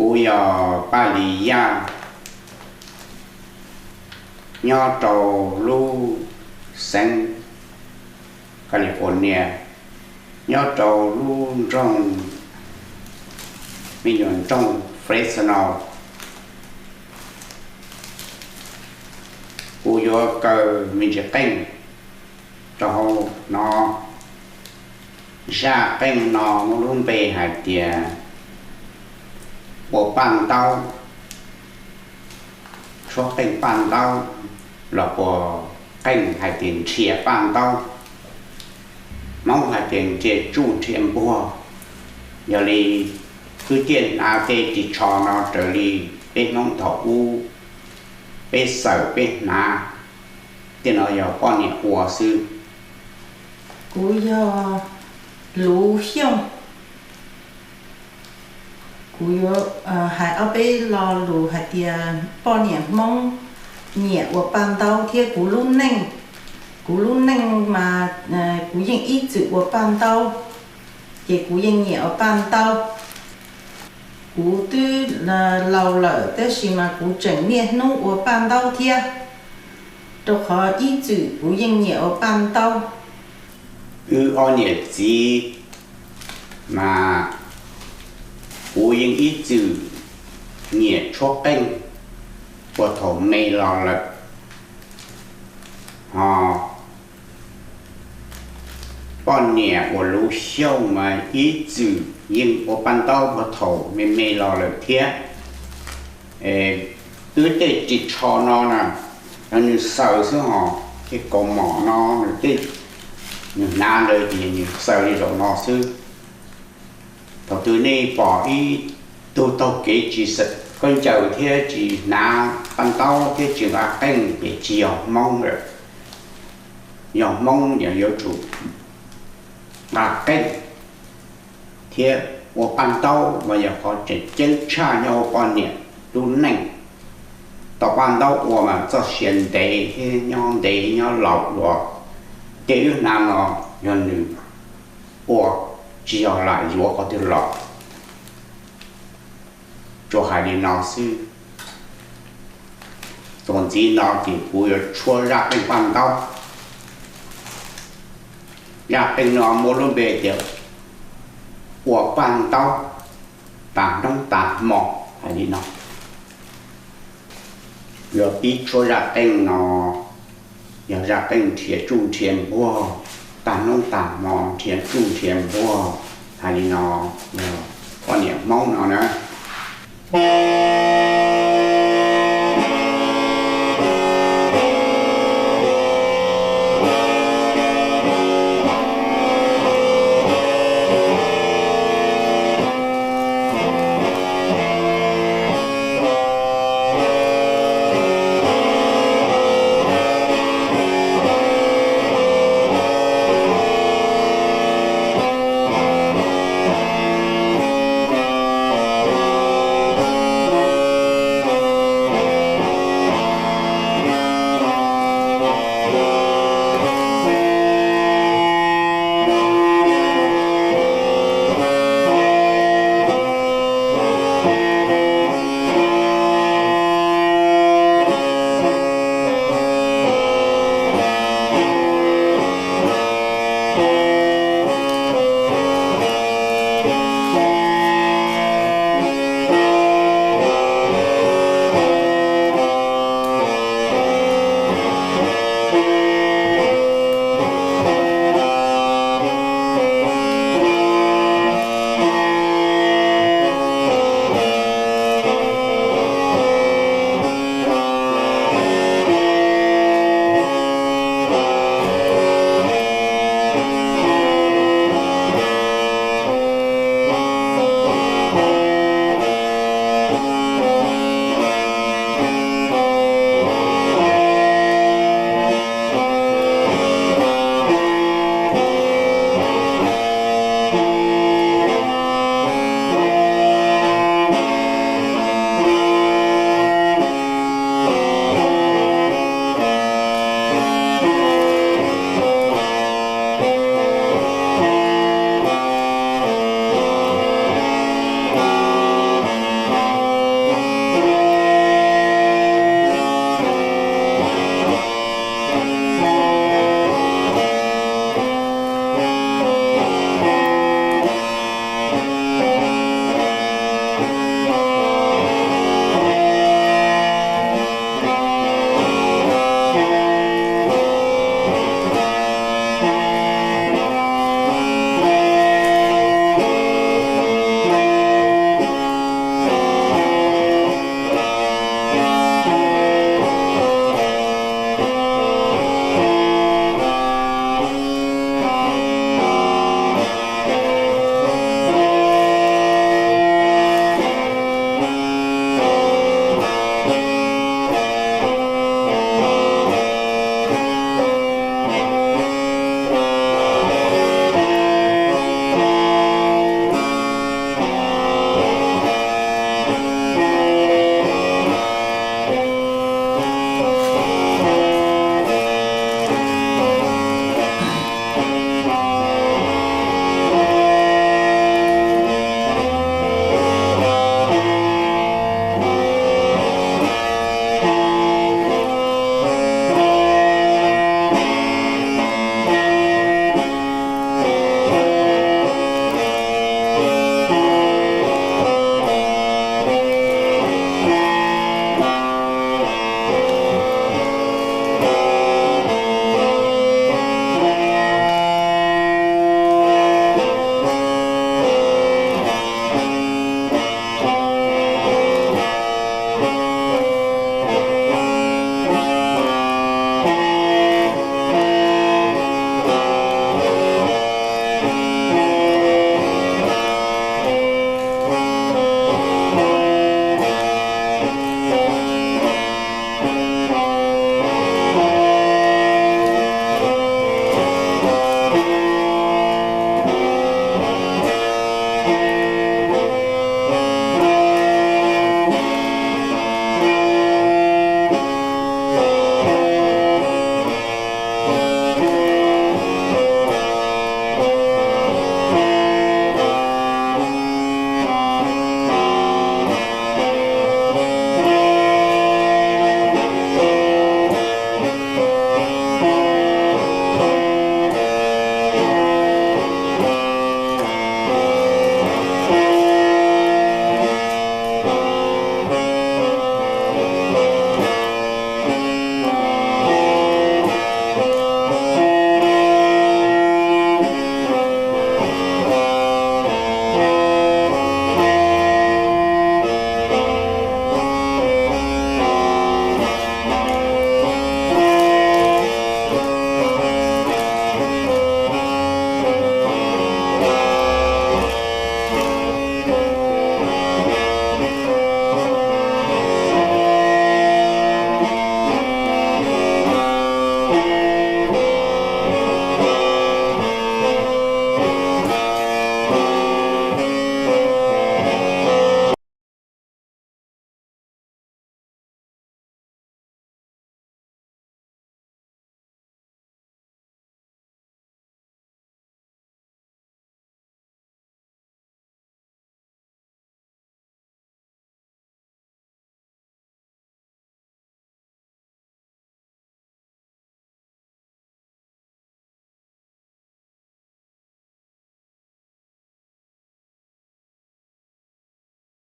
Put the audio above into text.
Kuv yog Paj Lis Yaj, nyob rau lub xeev California, nyob rau lub nroog, me nyuam nroog Fresno. Kuv yuav kaw me ntsis qeej rau hauv no. Zaj qeej no muaj lub npe hais tias ua paj ntaub, tshuab qeej paj ntaub, los puas qeej hais tias nrhiav paj ntaub, Hmoob hais tias nrhiav tsuj nrhiav npuag. Yog li wb thiaj hnav tej ris tsho no raws li peb Hmoob thaum ub peb xaws peb hnav, tej no yog poj niam ua xwb. Kuv yog Luv Xyooj. Kuv yuav hais ob peb lo lus hais tias poj niam Hmoob nyiam ua paj ntaub thiab kuv lub neej. Kuv lub neej mas kuv yeej ib txwm ua paj ntaub, ces kuv yeej nyiam ua paj ntaub. Kuv twb laus lawm tab sis mas kuv tseem niaj hnub ua paj ntaub thiab, rau qhov ib txwm kuv yeej nyiam ua paj ntaub. Wb ob niam txiv mas kuv yeej ib txwm nyiam tshuab qeej puag thaum me los lawm. Ho poj niam uas Luv Xyooj mas ib txwm yeej ua paj ntaub puag thaum me me los lawm thiab. Wb tej ris tsho no na, nws xaws xwb hos, tej kaus mom no nws tej, nws hnav ntawd ces nws xaws li zaum no xwb. Thaum twg nej pom ib tug taug kev tsis khaub ncaws thiab tsis hnav paj ntaub thiab tsis nqa qeej ces tsis yog Hmoob lawm. Yog Hmoob yog yuav tsum nqa qeej thiab ua paj ntaub mas yog qhov tseem ceeb tshaj nyob hauv poj niam lub neej. Tau paj ntaub ua mas txoj sia ntev thiab nyob ntev nyob laus dua. Tej wb hnav no yog nws ua, tsis yog lam yuav qhov twg los. Tsuas hais li no xwb. Txuas ntxiv no ces kuv yuav tshuab zaj qeej paj ntaub. Zaj qeej no muaj lub npe tias ua paj ntaub tas hnub tas hmo hais li no. Yuav pib tshuab zaj qeej no, yog zaj qeej nrhiav tsuj nrhiav npuag, tag hnub tag hmo nrhiav tsuj nrhiav npuag hais li no, yog poj niam Hmoob no na.